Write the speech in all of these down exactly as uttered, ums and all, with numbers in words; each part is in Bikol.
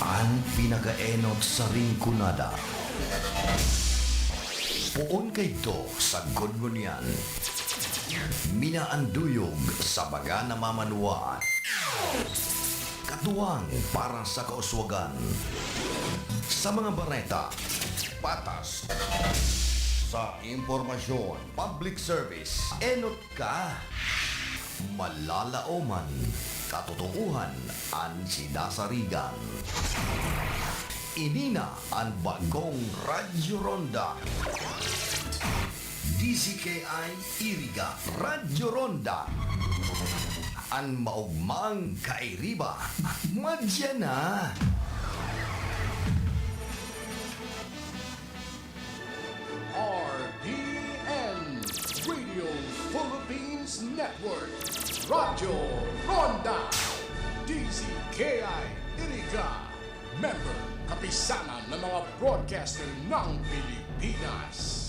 An pinakaenot sa Rinconada. Poon kaidto sagkod ngunyan. Minaanduyog sa mga namamanwaan. Katuwang para sa kauswagan. Sa mga bareta, patas. Sa impormasyon, public service, enot ka. Malalaoman, katotoohan an sinasarigan. Ini na an bagong Radyo Ronda. D Z K I Iriga, Radyo Ronda. An maogmang kairiba, madya na. R P N, Radio Philippines Network, Radyo Ronda, D Z K I Iriga, member, kapisanan ng mga broadcaster ng Pilipinas.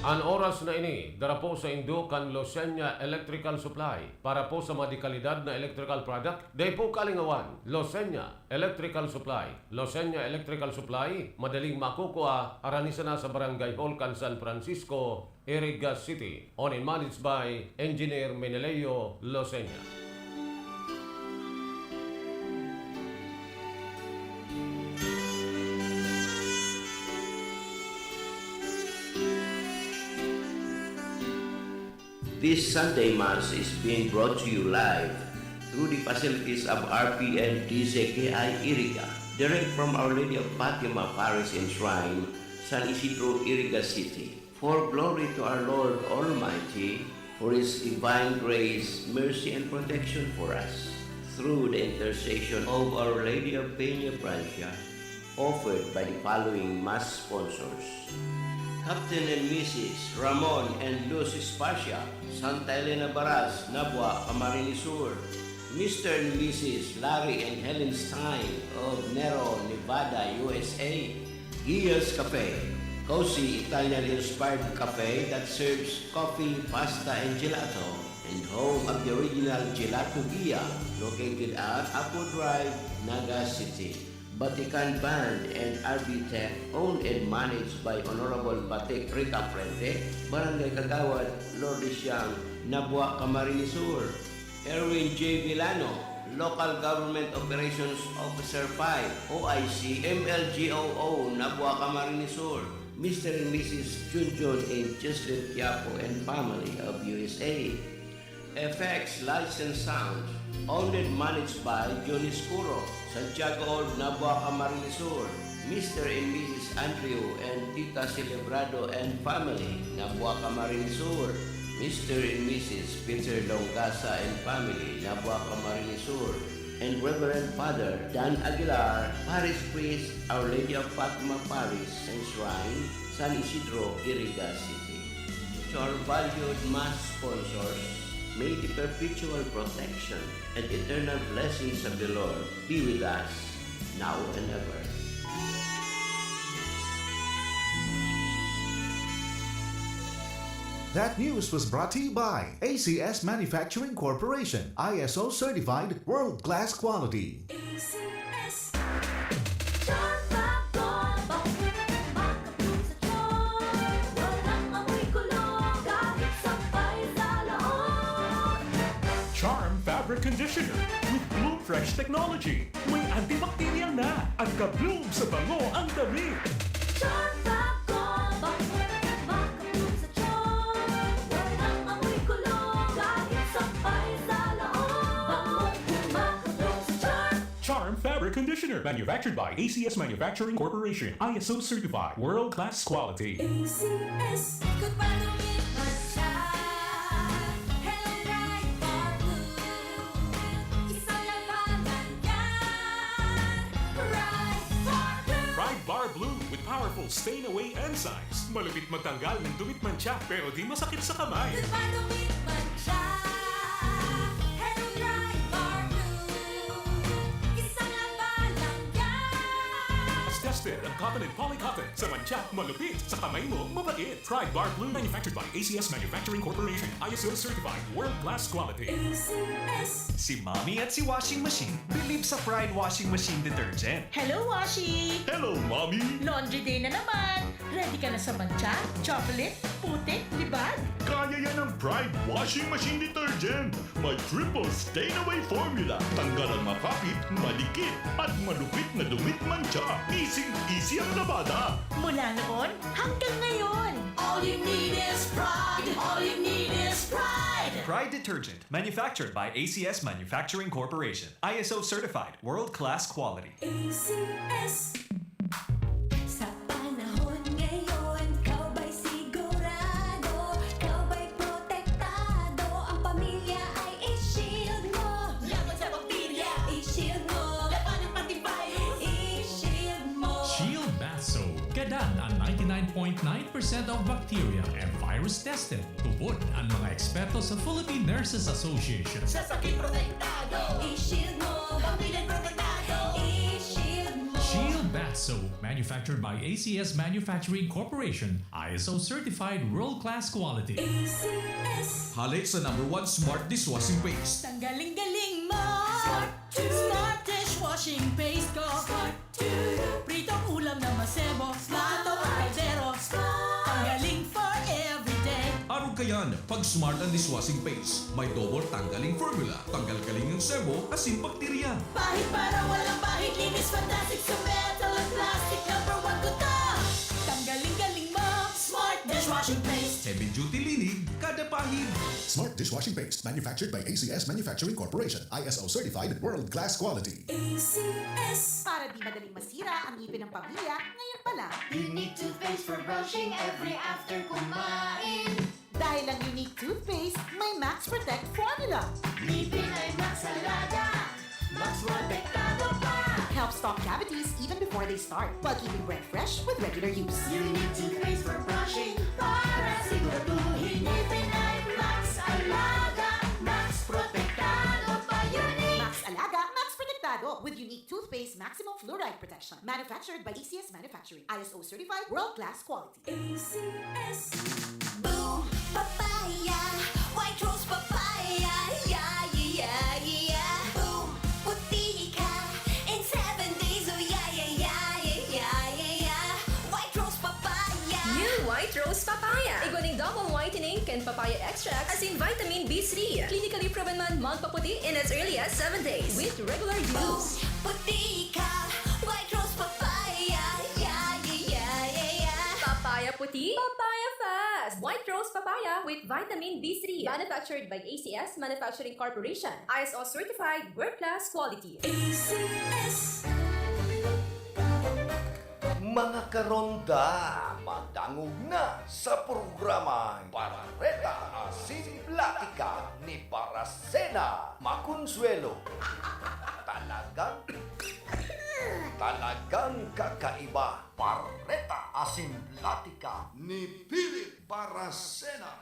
An oras na ini, dara po saindo kan Losenia Electrical Supply. Para po sa mga dekalidad na electrical product, dai po kalingawan, Losenia Electrical Supply. Losenia Electrical Supply, madaling makukua, harani sana sa Barangay Hall kan San Francisco, Iriga City. Owned and managed by Engineer Meneleo Losenia. This Sunday Mass is being brought to you live through the facilities of R P N D Z K I Iriga, direct from Our Lady of Fatima Parish and Shrine, San Isidro, Iriga City. For glory to our Lord Almighty, for His divine grace, mercy, and protection for us, through the intercession of Our Lady of Peña Francia, offered by the following Mass sponsors: Captain and Missus Ramon and Luz Espacia, Santa Elena Baras, Nabua, Camarines Sur; Mister and Missus Larry and Helen Stein of Nero, Nevada, U S A; Gia's Cafe, cozy Italian-inspired cafe that serves coffee, pasta, and gelato, and home of the original Gelato Gia, located at Apo Drive, Naga City. Batikan Band and R B Tech, owned and managed by Honorable Batik Rica Frente, Barangay Kagawad, Lourdes Siang, Nabua, Camarines Sur. Erwin J Villano, Local Government Operations Officer five, O I C, M L G O O, Nabua, Camarines Sur. Mister and Missus Junjun and Jocelyn Quiapo and family of U S A. F X Lights and Sound, owned and managed by Johnny Scuro, Santiago Old, Nabua, Camarines Sur, Mister and Missus Andrew and Tita Celebrado and family, Nabua, Camarines Sur, Mister and Missus Peter Longasa and family, Nabua, Camarines Sur, and Reverend Father Dan Aguilar, Parish Priest, Our Lady of Fatima Parish and Shrine, San Isidro, Iriga City. To our valued Mass sponsors, may the perpetual protection and eternal blessings of the Lord be with us, now and ever. That news was brought to you by A C S Manufacturing Corporation, I S O certified, world-class quality. A C S. Charm Fab Gold, bakit makabloom sa charm? Walang amoy kulog, kahit sampay sa laot. Charm Fabric Conditioner with Bloom Fresh Technology. May antibacterial na at ka-bloom sa bango ang damit. Charm Fab Gold, bakit makabloom sa charm? Walang amoy kulog, kahit sampay sa laot. Bangong makabloom sa charm. Charm Fabric Conditioner, manufactured by A C S Manufacturing Corporation, I S O certified, world-class quality. A C S. Goodbye, lumit man siya. Hello, Bright Bar Blue. Isang labanan yan. Bright Bar Blue. Bright Bar Blue with powerful stain away enzymes. Malupit magtanggal ng dumit mantsa, pero di masakit sa kamay. Goodbye, lumit man siya. Hello, Bright Bar Blue. Isang labanan yan. Basta Stir ang cotton and poly cotton. Sa mantsa, malupit. Sa kamay mo, mabait. Pride Bar Blue, manufactured by A C S Manufacturing Corporation. I S O certified, world class quality. A C S. Si Mommy at si Washing Machine believe sa Pride Washing Machine Detergent. Hello, Washi! Hello, Mommy! Laundry day na naman! Ready ka na sa mantsa, chocolate, putik, libag? Kaya yan ng Pride Washing Machine Detergent! May triple stain away formula. Tanggal ang makapit, madikit, at malupit na dumi at mantsa. Easy-easy ang labada. Mula noon hanggang ngayon. All you need is Pride. All you need is Pride. Pride Detergent, manufactured by A C S Manufacturing Corporation. I S O certified, world-class quality. A C S. Sa panahon ngayon, ikaw ba'y sigurado? Ikaw ba'y protektado? Ang pamilya ay i-shield mo. Laban sa bakterya, i-shield mo. Labanan pati virus, i-shield mo. Shield Bath Soap. Gadan ang ninety-nine point nine percent of bacteria and virus tested. Tubod ang mga eksperto sa Philippine Nurses Association. Sa sakit protektado, i-shield mo. Pamilya protektado, i-shield mo. Shield Bath Soap, manufactured by A C S Manufacturing Corporation, I S O certified world-class quality. A C S. Hale sa number one smart dishwashing paste. Tanggaling-galing mo! Smart! Smart dishwashing paste ko! Smart! Pritong ulam na masebo, plato o kaldero. Tanggaling for everyday. Arog kayan, pag Smart ang dishwashing paste, may double tanggaling formula. Tanggal-galing ang sebo, asin bakterya. Pahid para walang bahid, linis fantastic sa metal at plastic. Number one ko to. Tanggaling-galing mo, Smart dishwashing paste. Heavy duty linig, kada pahid. Smart dishwashing paste, manufactured by A C S Manufacturing Corporation, I S O certified, world class quality. A C S. Para di madaling masira ang ngipin ng pamilya, ngayon pa lang. Unique toothpaste for brushing every after kumain. Dahil ang Unique toothpaste may Max Protect formula. Ngipin ay Max Alaga, Max Protektado pa. Helps stop cavities even before they start, while keeping breath fresh with regular use. Unique toothpaste for brushing para siguraduhin ngipin ay Max Alaga, Max Protektado pa. Unique. Max Alaga, Max Protektado with Unique Toothpaste Maximum Fluoride Protection. Manufactured by A C S Manufacturing. I S O certified, world-class quality. A C S. Boom Papaya, White Rose Papaya, yeah, yeah, yeah, yeah. Boom, puti ka in seven days, oh yeah, yeah, yeah, yeah, yeah, yeah, yeah. White Rose Papaya. New White Rose Papaya. Igwa ning double whitening kan papaya extract asin vitamin B three. Clinically proven man magpaputi in as early as seven days with regular use. Boom, puti ka, White Rose Papaya, yeah, yeah, yeah, yeah, yeah. Papaya puti, papaya fast. White Rose Papaya with vitamin B three. Manufactured by A C S Manufacturing Corporation. I S O certified, world class quality. A C S. Mga karonda, madangog na sa programang Bareta asin Platika ni Barasena Maconsuelo. Talagang, talagang kakaiba. Bareta asin Platika ni Philip Barasena.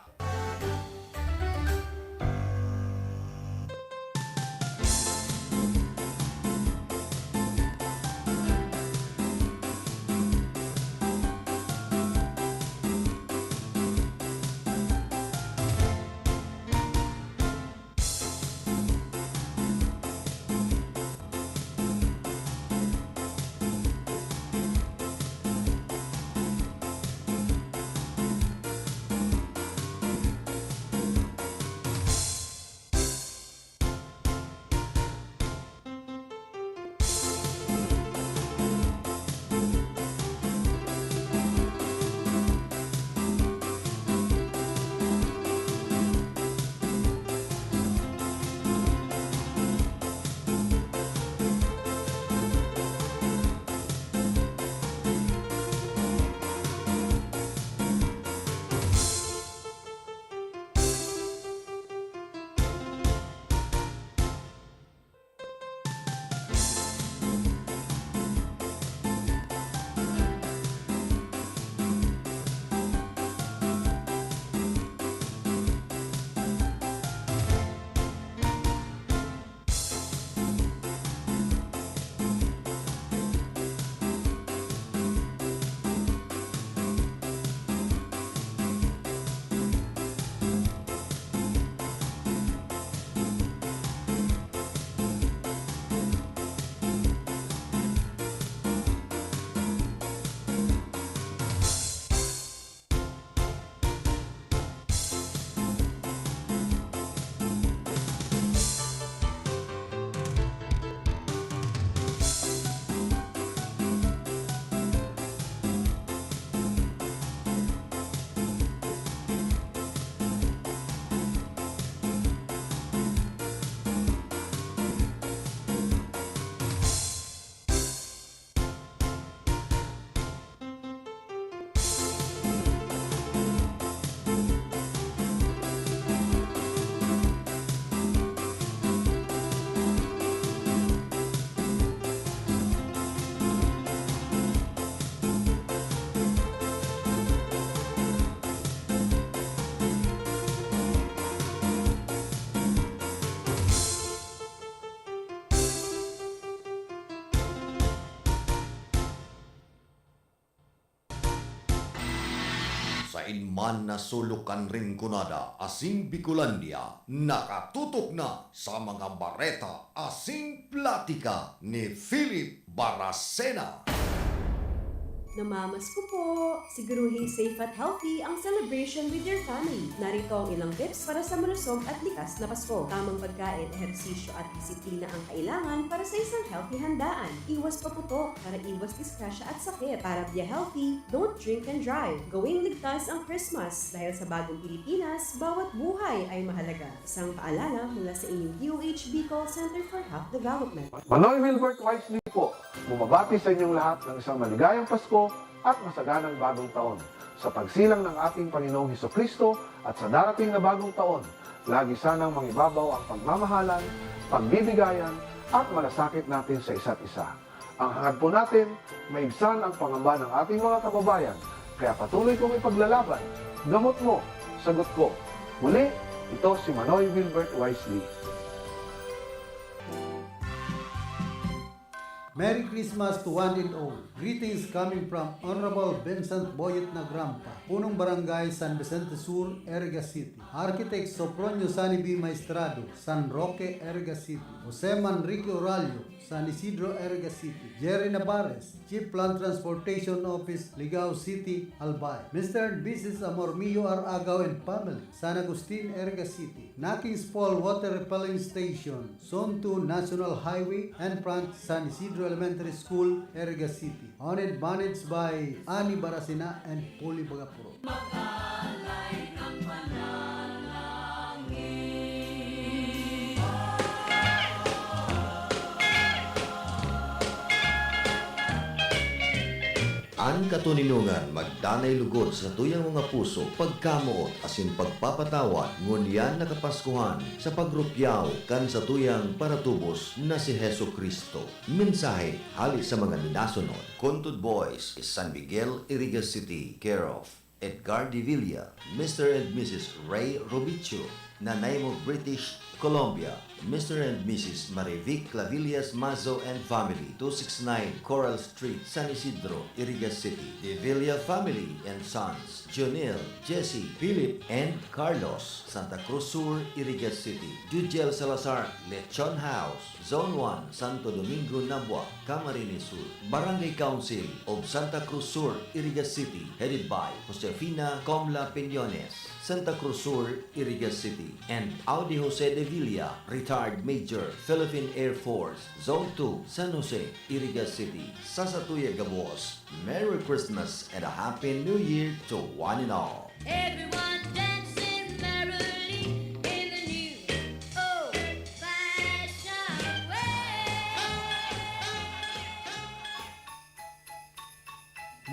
Kain man na sulok kan Rinconada asin Bicolandia, nakatutok na sa mga bareta asin platika ni Philip Baracena. Namamasko po! Siguruhing safe at healthy ang celebration with your family. Narito ang ilang tips para sa malusog at likas na Pasko. Tamang pagkain, ehersisyo at disiplina ang kailangan para sa isang healthy handaan. Iwas paputok para iwas disgrasya at sakit. Para be healthy, don't drink and drive. Gawing ligtas ang Christmas dahil sa bagong Pilipinas, bawat buhay ay mahalaga. Isang paalala mula sa inyong D O H Bicol Center for Health Development. Manoy Wilbert Wisely po, bumabati sa inyong lahat ng isang maligayang Pasko at masaganang Bagong Taon. Sa pagsilang ng ating Panginoong Hesukristo at sa darating na Bagong Taon, lagi sanang mangibabaw ang pagmamahalan, pagbibigayan, at malasakit natin sa isa't isa. Ang hangad po natin, maibsan ang pangamba ng ating mga kababayan. Kaya patuloy kong ipaglalaban. Gamot mo, sagot ko. Muli, ito si Manoy Wilbert Wisely. Merry Christmas to one and all. Greetings coming from Honorable Vincent Boyet Nagrampa, Punong Barangay San Vicente Sur, Iriga City. Architect Sopronio Sani B. Maestrado, San Roque, Iriga City. Jose Manrique Oralio, San Isidro, Iriga City. Jerry Navarez, Chief Land Transportation Office, Ligao City, Albay. Mister and Missus Amormio R. Agaw and family, San Agustin, Iriga City. Nakings Fall Water Refilling Station, Zone two National Highway, and front San Isidro Elementary School, Iriga City. Owned and managed by Ani Baracena and Polly Bagapuro. An katoninongan magdanay lugod sa satuyang mga puso, pagkamoot asin pagpapatawad, ngunyan na Kapaskuhan sa pagrupyaw kan satuyang paratubos na si Jesu-Cristo. Mensahe hale sa mga minasunod. Kuntod Boys, San Miguel, Iriga City, care of Edgar de Villa, Mister and Missus Ray Robicho, Nanaimo, British Columbia, Mister and Missus Marivic Clavillas Mazo and family, two six nine Coral Street, San Isidro, Iriga City. De Villa family and sons, Jonel, Jesse, Philip, and Carlos, Santa Cruz Sur, Iriga City. Jujel Salazar, Lechon House, Zone one, Santo Domingo, Nabua, Camarines Sur. Barangay Council of Santa Cruz Sur, Iriga City, headed by Josefina Comla Piñones, Santa Cruz Sur, Iriga City, and Audi Jose de Villa, retired Major, Philippine Air Force, Zone two, San Jose, Iriga City. Sa satuya gabos, Merry Christmas and a Happy New Year to one and all. Everyone dancing merrily in the new old-fashioned way.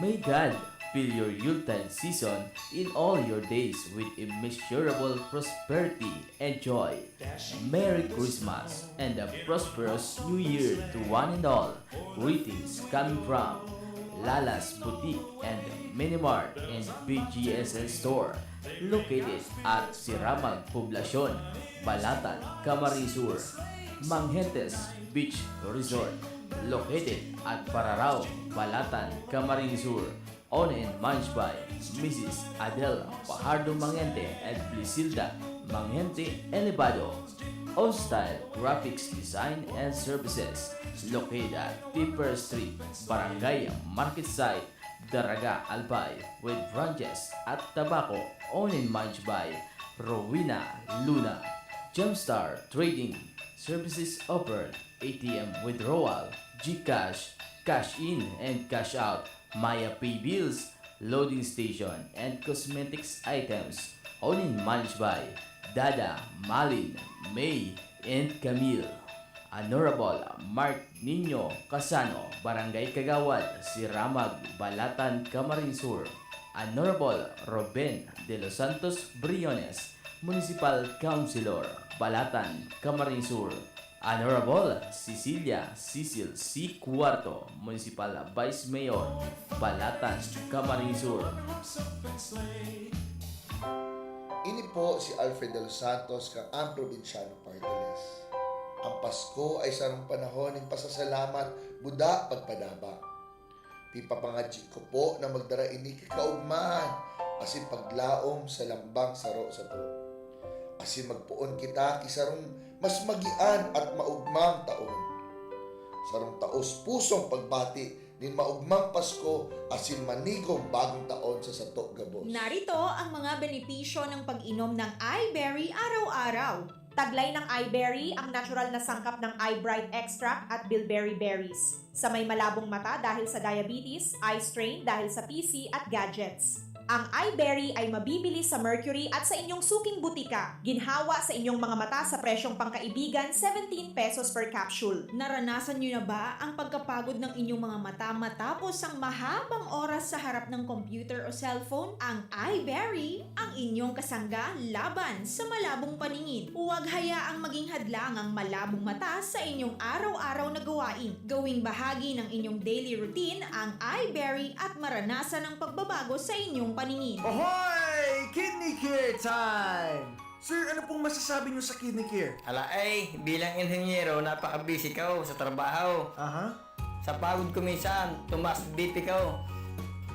May God fill your Yuletide season in all your days with immeasurable prosperity and joy. Merry Christmas and a prosperous New Year to one and all. Greetings coming from Lala's Boutique and Mini Mart and B G S L Store, located at Siramag Poblacion, Balatan, Camarines Sur. Manghentes Beach Resort, located at Pararao, Balatan, Camarines Sur. Owned and managed by Missus Adel Fajardo Mangente and Blisilda Mangente Elevado. All Style Graphics Design and Services, located at Tipper Street, Barangay Market Site, Daraga, Albay, with branches at Tabaco. Owned and managed by Rowena Luna. Gemstar Trading Services offered A T M withdrawal, GCash, cash in and cash out, Maya Pay Bills, loading station, and cosmetics items. Owned and managed by Dada, Malin, May, and Camille. Honorable Mark Nino Casano, Barangay Kagawad, Siramag, Balatan, Camarines Sur. Honorable Ruben de los Santos Briones, Municipal Councilor, Balatan, Camarines Sur. Honorable Cecilia Cecil C. Cuarto, Municipal Vice Mayor, Balatan, Camarines Sur. Ini po si Alfred de los Santos kan Ang Probinsyano Party List. Ang Pasko ay sarong panahon nin pasasalamat, buda, pagpadaba. Ipapangadyi ko po na magdara ini ki kaogmahan asin paglaom sa lambang saro sato, asin magpoon kita ki sarong mas magian at maogmang taon. Sarong taos pusong pagbati nin maogmang Pasko asin manigong bagong taon sa sato gabos. Narito ang mga benepisyo ng pag-inom ng iBerry araw-araw. Taglay ng iBerry ang natural na sangkap ng iBright extract at bilberry berries. Sa may malabong mata dahil sa diabetes, eye strain dahil sa P C at gadgets. Ang iBerry ay mabibili sa Mercury at sa inyong suking butika. Ginhawa sa inyong mga mata sa presyong pangkaibigan, seventeen pesos per capsule. Naranasan niyo na ba ang pagkapagod ng inyong mga mata matapos ang mahabang oras sa harap ng computer o cellphone? Ang iBerry, ang inyong kasangga laban sa malabong paningin. Huwag hayaang maging hadlang ang malabong mata sa inyong araw-araw na gawain. Gawing bahagi ng inyong daily routine ang iBerry at maranasan ang pagbabago sa inyong paningin. Ohoy! Kidney Care time! Sir, ano pong masasabi niyo sa Kidney Care? Ala ay, bilang inhenyero, napaka-busy ko sa trabaho. Aha. Sa pagod ko minsan, tumaas B P ko.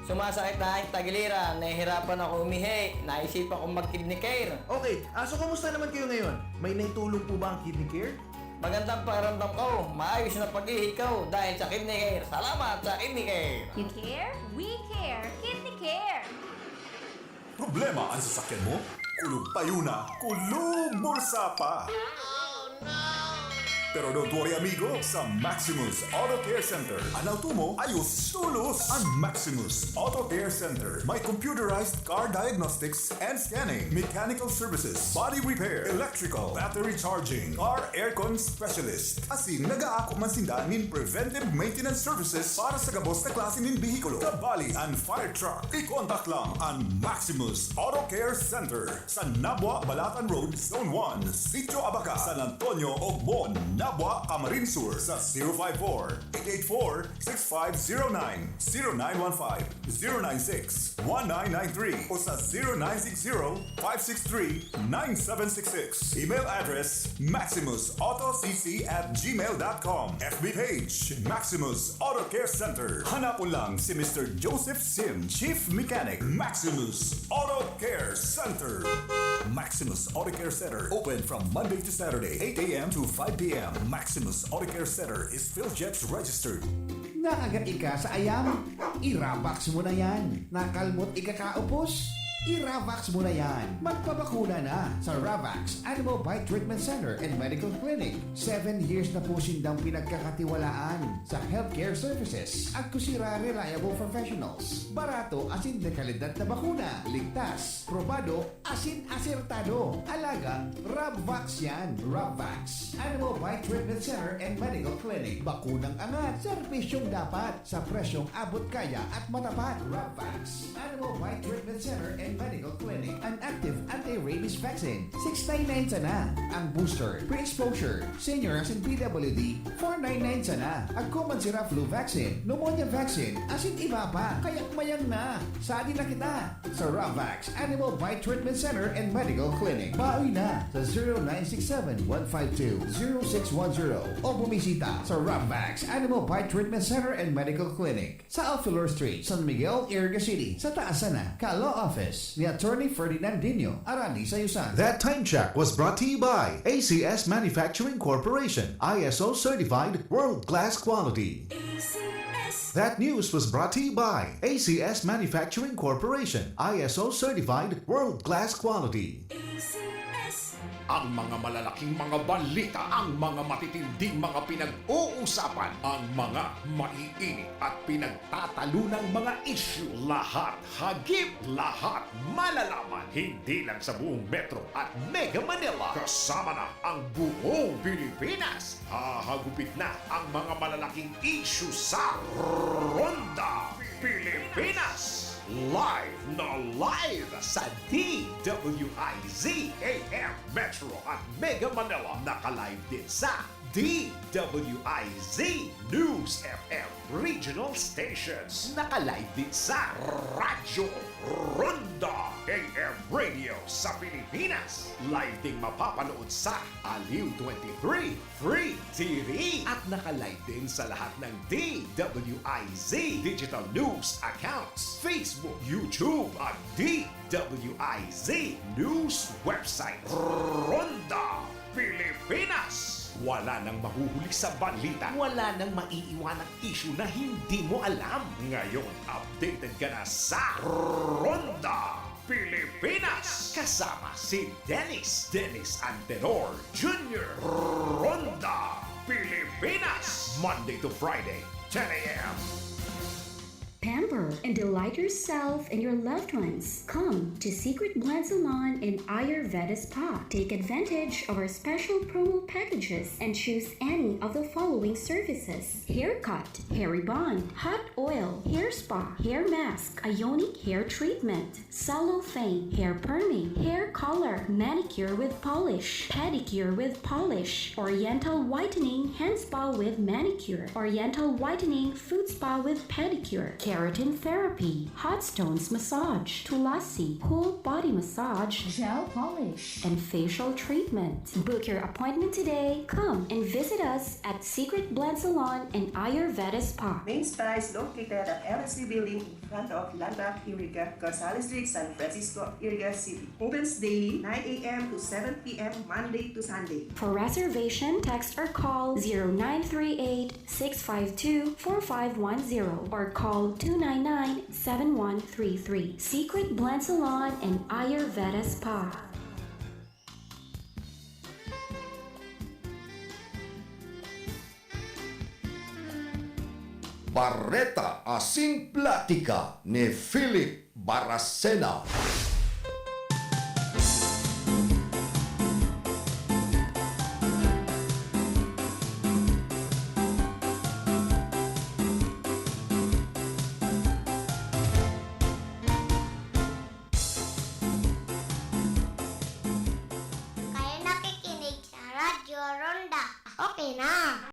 Sumasakit na ang tagiliran, nahihirapan ako umihi, naisipan kong mag-Kidney Care. Okay, ah, so kamusta naman kayo ngayon? May naitulong po ba ang Kidney Care? Magandang pakiramdam ko, maayos na pag-ihi ko dahil sa Kidney Care. Salamat sa Kidney Care! You care? We care! Kidney Care! Problema an sasakyan mo? Kulog payo na, kulog bulsa pa! Pero don't worry, amigo, sa Maximus Auto Care Center, an auto mo ayos tolos! An Maximus Auto Care Center may computerized car diagnostics and scanning, mechanical services, body repair, electrical, battery charging, car aircon specialist. Asin nag-aako man sinda nin preventive maintenance services para sa gabos na klase nin behikulo, kabali an fire truck. I-contact lang an Maximus Auto Care Center sa Nabua, Balatan Road, Zone one, Sitio Abaca, San Antonio, Ogbon, Nabua, Camarines Sur sa zero five four, eight eight four, six five zero nine, zero nine one five, zero nine six, one nine nine three o sa zero nine six zero, five six three, nine seven six six. Email address, maximus auto c c at gmail dot com. F B page, Maximus Auto Care Center. Hanapon lang si Mister Joseph Sim, Chief Mechanic, Maximus Auto Care Center. Maximus Auto Care Center, open from Monday to Saturday, eight a m to five p m. Maximus Auto Care Center is PhilJets registered. Nakagat ika sa ayam? I-Ravax mo na yan. Nakalmot ika kaupos? I-Ravax mo na yan. Magpabakuna na sa Ravax Animal Bite Treatment Center and Medical Clinic. Seven years na po sindang pinagkakatiwalaan sa healthcare services. Agko sira reliable professionals. Barato asin de kalidad na bakuna. Ligtas, probado, asin asertado. Alaga, Rabvax yan. Rabvax. Animal Bite Treatment Center and Medical Clinic. Bakunang angat, serbisyong dapat, sa presyong abot kaya at matapat. Rabvax. Animal Bite Treatment Center and Medical Clinic. An active anti-rabies vaccine, six nine nine sana. Ang booster, pre-exposure, senior asin P W D, four nine nine sana. Agko man sira flu vaccine, pneumonia vaccine, asin iba pa. Kaya mayang na. Sadi na kita sa Ravax Animal Bite Treatment Center and Medical Clinic. Bawi na sa zero nine six seven, one five two, zero six one zero o bumisita sa Ravax Animal Bite Treatment Center and Medical Clinic sa Alfilor Street, San Miguel, Iriga City, sa taas sana ka Law Office ni Attorney Ferdinand Dino Arani Sayusan. That time check was brought to you by A C S Manufacturing Corporation, I S O certified, world-class quality. A C S. That news was brought to you by A C S Manufacturing Corporation, I S O certified, world-class quality. A C S. Ang mga malalaking mga balita, ang mga matitinding mga pinag-uusapan, ang mga maiinit at pinagtatalunang mga isyu, lahat hagip, lahat malalaman. Hindi lang sa buong Metro at Mega Manila, kasama na ang buong Pilipinas. Hahagupit na ang mga malalaking isyu sa Ronda Pilipinas. Live na live sa D W I Z A M Metro at Mega Manila. Naka-live din sa D W I Z News F M regional stations. Naka-live din sa Radyo Ronda, A M Radio sa Pilipinas. Live ding mapapanood sa Aliw twenty-three Free T V. At naka-live din sa lahat ng D W I Z digital news accounts, Facebook, YouTube, at D W I Z news website. Ronda Pilipinas. Wala nang mahuhuli sa balita. Wala nang maiiwanang issue na hindi mo alam. Ngayon, updated ka na sa Ronda Pilipinas. Kasama si Dennis, Dennis Antenor Junior. Ronda Pilipinas. Monday to Friday, ten a.m. Pamper and delight yourself and your loved ones. Come to Secret Blend Salon and Ayurveda Spa. Take advantage of our special promo packages and choose any of the following services: haircut, hair rebond, hot oil, hair spa, hair mask, ionic hair treatment, cellophane, hair perming, hair color, manicure with polish, pedicure with polish, oriental whitening, hand spa with manicure, oriental whitening, foot spa with pedicure, keratin therapy, hot stones massage, tulasi, whole body massage, gel polish, and facial treatment. Book your appointment today. Come and visit us at Secret Blend Salon and Ayurveda Spa. Main Spa is located at L S C Building in front of Landmark Iriga, Gonzales Street, San Francisco, Iriga City. Opens daily, nine a.m. to seven p.m., Monday to Sunday. For reservation, text or call zero nine three eight, six five two, four five one zero or call two nine nine, seven one three three. Secret Blend Salon and Ayurveda Spa. Bareta asin platika ni Philip Baracena. Kayo nakikinig sa Radyo Ronda. Okay na!